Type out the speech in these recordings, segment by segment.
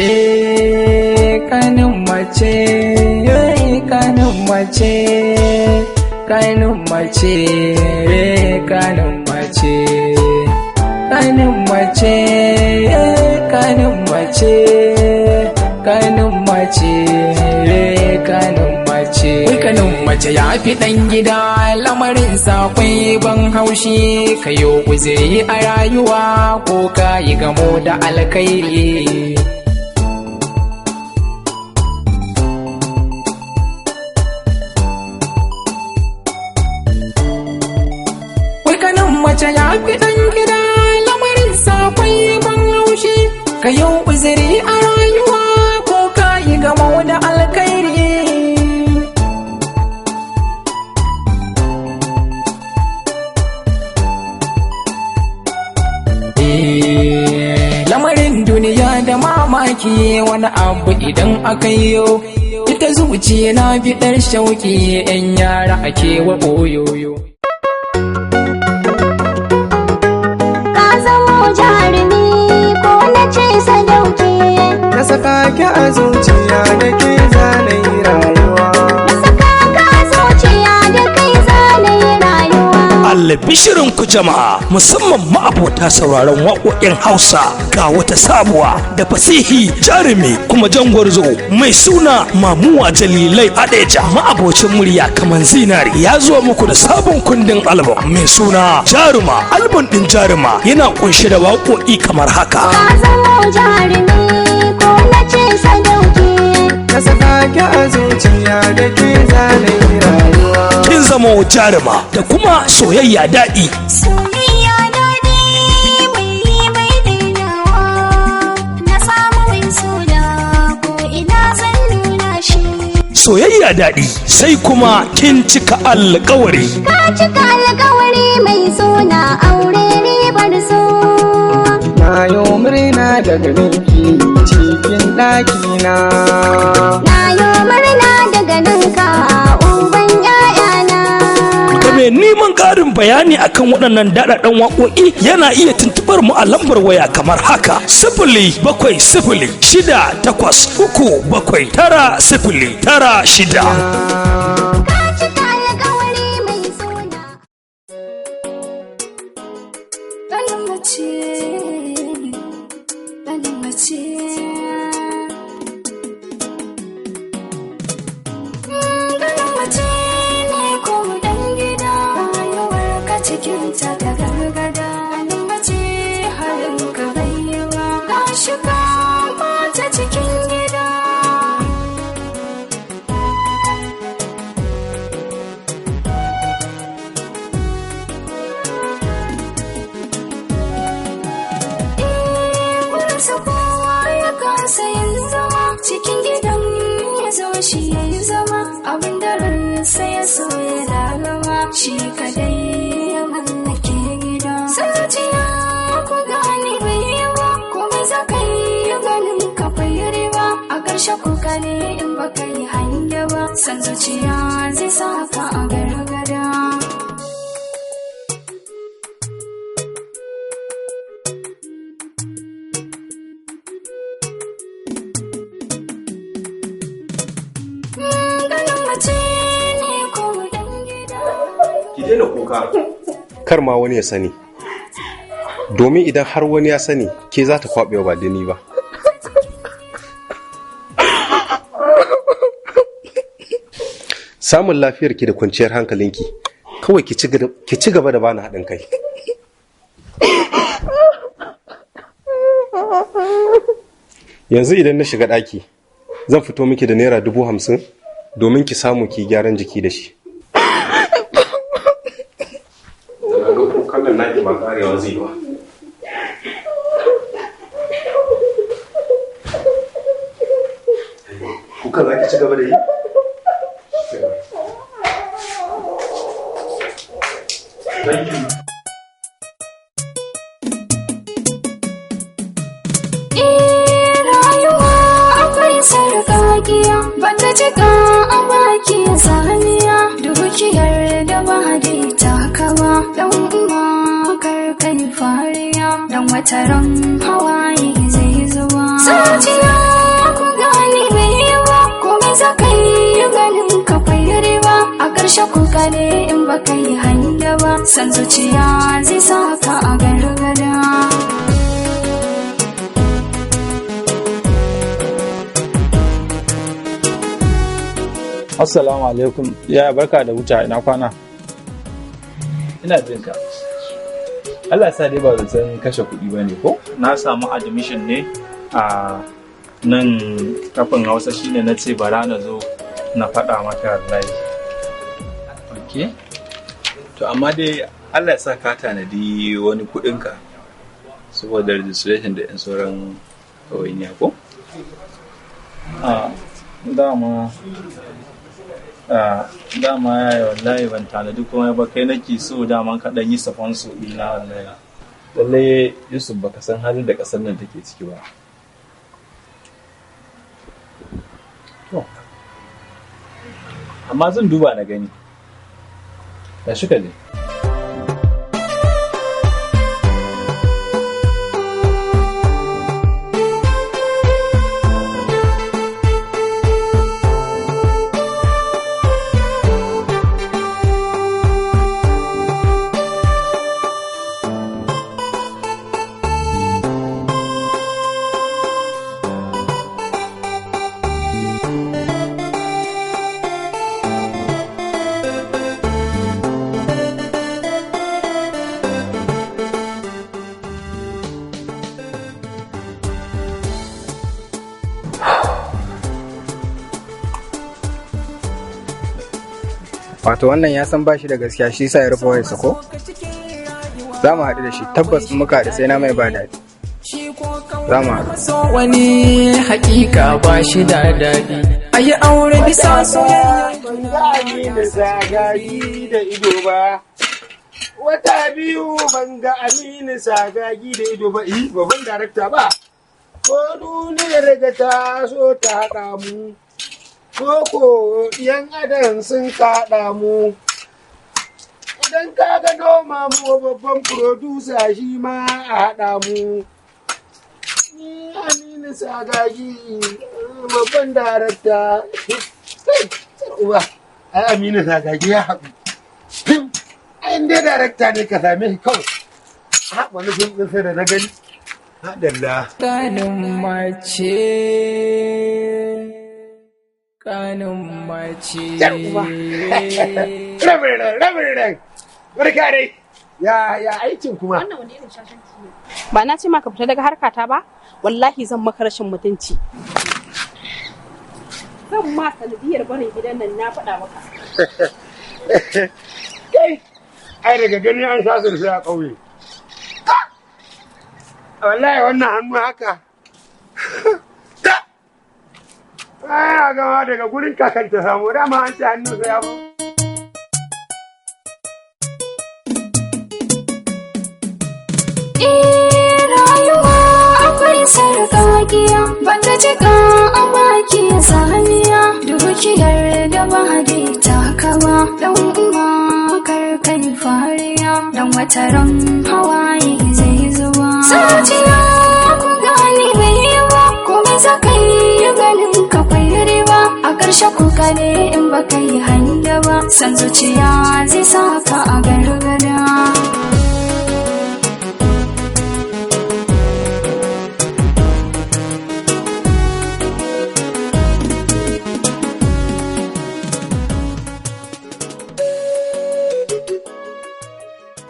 Eh, kanin mace, eh, kanin mace, kanin mace, eh, kanin mace, kanin mace, eh, kanin mace, kanin mace, eh, kanin mace. Kanin mace ya fi ɗan gida, lamarin akwai ban haushi, kayo guziri a rayuwa ko ka yi gamo da alkhairi. Wai kanin mace ya fi ɗan gida, lamarin akwai ban haushi, ka yi uzuri a rayuwa ko ka yi gamo da alkhairi. Eh, lamarin duniya da mamaki, wani abu idan aka yi ita zuciya na fitar shauki, 'yan yara ake wa oyoyo. Ka zamo jarumi ko na ce sadauki. Na saka ki a zuciya, da ke zanayi rayuwa. Na saka ka a zuciya, da kai zanayi rayuwa. Albishirin ku jama'a, musamman ma'abota sauraron waƙoƙin Hausa, ga wata sabuwa da fasihi jarumi kuma jangwarzo mai suna Mamuwa Jalilai Adeja, ma'abocin murya kamar zinari, ya zo muku da sabon kundin album mai suna Jaruma. Album ɗin Jaruma yana kunshe da waƙoƙi kamar haka: Ka zamo jarumi ko na ce sadauki. Na saka ki a zuciya, da ke zanayi rayuwa. Kin Zamo Jaruma da kuma Soyayya Daɗi. Soyayya daɗi mai yi mai dainawa, na samu mai suna ko ina zan nuna shi. Soyayya Daɗi, sai kuma Kin Cika Alƙawari. Ka cika alkawari mai suna aure ribar so. Na yi murna da ganinki cikin ɗakina. Na yi murna daga ninka uban 'ya'yana. Ga mai neman ƙarin bayani akan waɗannan daɗaɗɗen waƙoƙi, yana iya tuntuɓar mu a lambar waya kamar haka: 07068379096. Ka cika alkawari mai suna. Kanin mace, kanin mace. Kanin mace ne ko dan gida, rayuwar ka cikin ta da gargada. Kanin mace, halin ka bai yi ba, ka shiga mata cikin gida. Kurinsa kowa ya kasa yin zama cikin gidan, ya zo shi ya yi zama abin da ransa ya so, ya lalama shi kadai ya mallake gida. Zuciya ku gane bai yi ba, komai za ka yi ganin ka bai riba, a ƙarshe ku gane in ba ka yi hanya ba, san zuciya zai sa ka a gargada. Ganin mace ne ko dan gida. Ki daina kuka, kar ma wani ya sani, domin idan har wani ya sani, ke za ta kwaɓewa ba da ni ba. Samun lafiyarki da kwanciyar hankalinki kawai, ki ci gaba da bani haɗin kai. Yanzu idan na shiga ɗaki, zan fito miki da ₦50,000 domin ki samu ki gyaran jiki da shi. Kukan naki ba karewa zai ba. Kukan za ki ci gaba da yi? Thank you. Eh, rayuwa akwai sarƙaƙiya, bata cika a baki saniya, dukiyar da ba dai taka ba, dan uwa kar kai fariya. fariya, dan wata ran hawaye zai zuwa. Zuciya ku gane mai yawa, komai za ka yi ganin ka riba, a ƙarshe ku gane in baka yi hanya ba, san zuciya zai sa ka a gargada. Assalamu alaikum. Ya barka da wuta, ina kwana. Ina jin ka. Allah sa dai ba zancen kashe kuɗi ba ne ko? Na samu admission ne a nan kafin Hausa, shine na ce bara na zo na faɗa maka wallahi. Ok. To amma dai Allah ya sa ka tanadi wani kuɗinka saboda registration da 'yan sauran ɗawainiya ko? A dama a dama yaya, wallahi ban tanadi komai ba, kai nake so dama ka ɗan yi sponsor ɗina wallahi. Lallai Yusuf, baka san halin da ƙasar nan take ciki ba. To, amma zan duba na gani. Tashi ka je. Wato wannan ya san bashi da gaskiya, shi sa ya rufe wayarsa ko? Za mu haɗu da shi tabbas, in muka haɗu sai na mai ba daɗi. Za mu haɗu. So wani hakika ba shi da daɗi. A yi aure bisa soyayya. Ban ga Aminu Sagagi da ido ba. Wata 2 ban ga Aminu Sagagi da ido ba. Eh, babban darakta ba. Ko duniyar ga ta so ta haɗa mu. Ko ko yan adam sun kaɗa mu. Idan ka ga noma mu babban furodusa shi ma a haɗa mu. Ni Aminu Sagagi babban darakta. Uba, ai Aminu Sagagi ya haɗu. Fim, ai dai darakta ne ka same shi kawai. Ha, wani fim ɗin sai da na gani. Haɗalla. Kanin mace. Kanin mace. Yar uba. Rabin rai, rabin rai. Barka dai. Ya aikin kuma. Wannan wani irin shashanci ne? Ba na ce maka fita daga harkata ba? Wallahi zan maka rashin mutunci. Zan ma sanadiyar barin gidan nan, na faɗa maka. Kai, ai daga gani an sha surfe a ƙauye. Wallahi wannan hannu haka. Ta! Ai, a gama daga gurin kakanta samu, dama an ce hannu sai ya bu. Eh, rayuwa akwai sarƙaƙiya, banda jika a baki saniya, dukiyar da ba ta kama, dan uwa kar kai fariya, dan wata ran hawaye zai zuwa. Zuciya ku gane mai yawa, komai za ka yi ganin ka riba, a ƙarshe ku gane in baka yi hanya ba, san zuciya zai sa ka a gargada.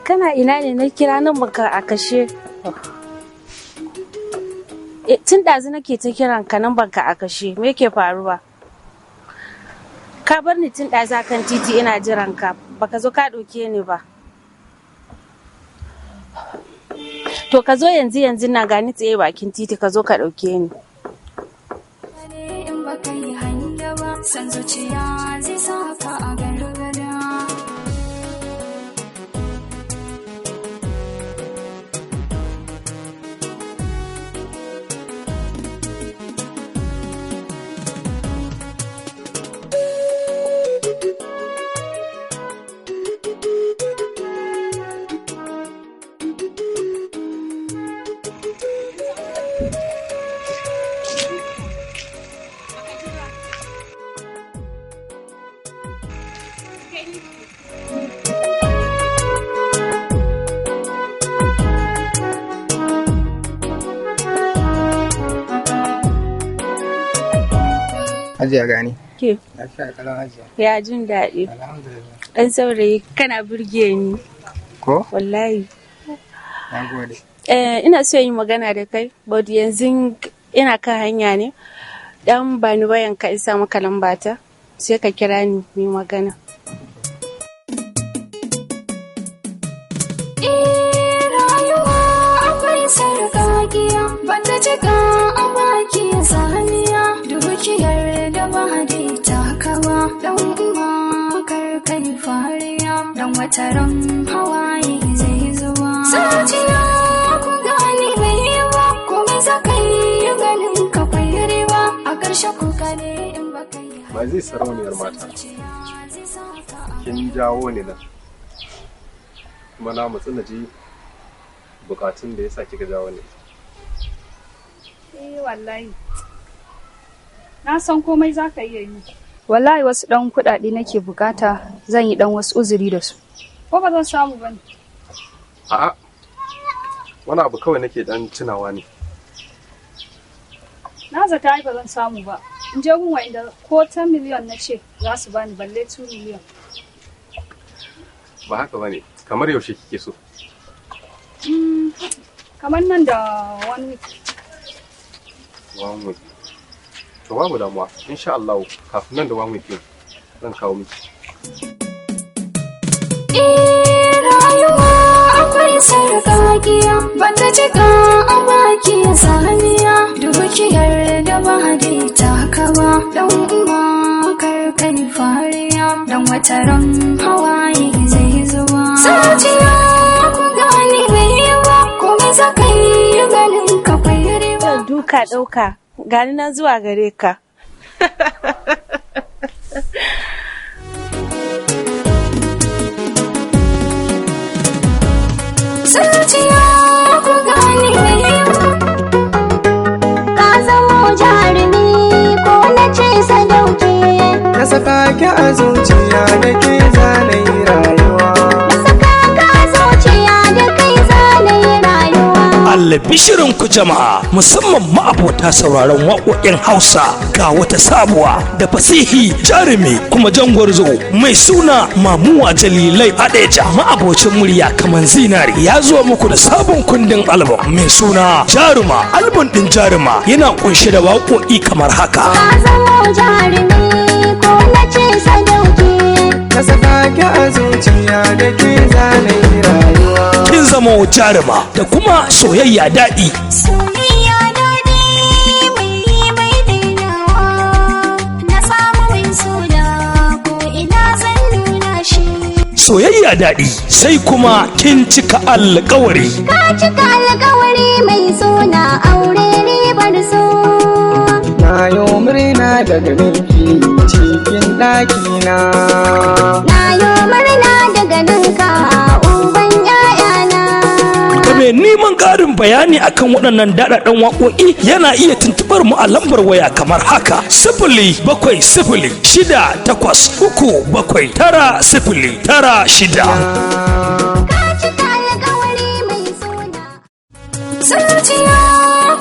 Kana ina ne? Na kira nan baka a kashe. Tun ɗazu nake ta kiran ka, nan banka a kashe. Me yake faruwa? Ka bar ni tun ɗazu kan titi ina jiran ka. Baka zo ka ɗauke ni ba. To ka zo yanzu yanzu na gani tsaye bakin titi, ka zo ka ɗauke ni. In baka yi hanya ba, san zuciya zai sa ka a gargada. Hajiya gani. Ke. Lafiya kalau Hajiya. Ya jin daɗi. Alhamdulillah. Ɗan saurayi kana burge ni. Ko? Wallahi. Na gode. Ina so yin magana da kai, but yanzu ina kan hanya ne. Dan ba ni wayan ka isa maka lambata, sai ka kira ni mu yi magana. Rayuwa akwai sarƙaƙiya bata cika a baki saniya dukiyar da ba dai takawa dan uwa kar kai fariya dan wata ran hawaye zai zuwa zuciya ku gane mai yawa komai za ka yi ganin ka kwai riba a ƙarshe ku gane in ba kai Ba zai sarauniyar mata. Kin jawo ni nan. Kuma na matsu na ji bukatun da ya sa kika jawo ni. Eh wallahi. Na san komai za ka iya yi. Wallahi wasu ɗan kuɗaɗe nake bukata zan yi ɗan wasu uzuri da su. Ko ba zan samu ba ne? A'a. Wani abu kawai nake dan tunawa ne. Na zata ai ba zan samu ba. In je gun wa'inda ko 10 miliyon na ce za su bani balle 2 miliyon. Ba haka bane. Kamar yaushe kike so? Kamar nan da one week. One week. To babu damuwa. Insha Allah kafin nan da one week din zan kawo miki. Rayuwa akwai sarƙaƙiya bata cika a baki saniya dukiyar da ba dai takawa dan uwa kar kai fariya dan wata ran hawaye zai zuwa zuciya ku gane mai yawa komai za ka yi ganin ka kwai riba Duka ɗauka, gani nan zuwa gare ka. Zuciya ku gane mai yawa. Ka zamo jarumi ko na ce sadauki. Na saka ki a zuciya da ke zanayi rayuwa. Saka ka a zuciya da kai zanayi rayuwa. Albishirin ku jama'a, musamman ma'abota sauraron waƙoƙin Hausa, ga wata sabuwa da fasihi jarumi kuma jangwarzo mai suna Mamuwa Jalilai Adeja, ma'abocin murya kamar zinari, ya zo muku da sabon kundin album mai suna Jaruma. Album ɗin Jaruma yana kunshe da waƙoƙi kamar haka. Ka zamo jarumi ko na ce sadauki. Na saka ki a zuciya da ke zanayi rayuwa. Kin zamo jaruma da kuma Soyayya Daɗi. Soyayya daɗi mai yi mai dainawa. Na samu mai suna ko ina zan nuna shi. Soyayya Daɗi, sai kuma Kin Cika Alƙawari. Ka cika alkawari mai suna aure ribar so. Na yo murna daga ninki cikin ɗakina. Na yo murna daga ninka uban 'ya'yana. Ga mai neman ƙarin bayani akan waɗannan daɗaɗɗen waƙoƙi yana iya tuntuɓar mu a lambar waya kamar haka: 07068379096. Ka cika alkawari mai suna. Zuciya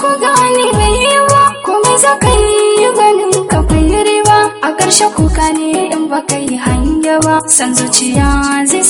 ku gane mai yawa komai za ka yi ganin ka kwai riba a ƙarshe kuka ne in ba ka yi hanya ba san zuciya zai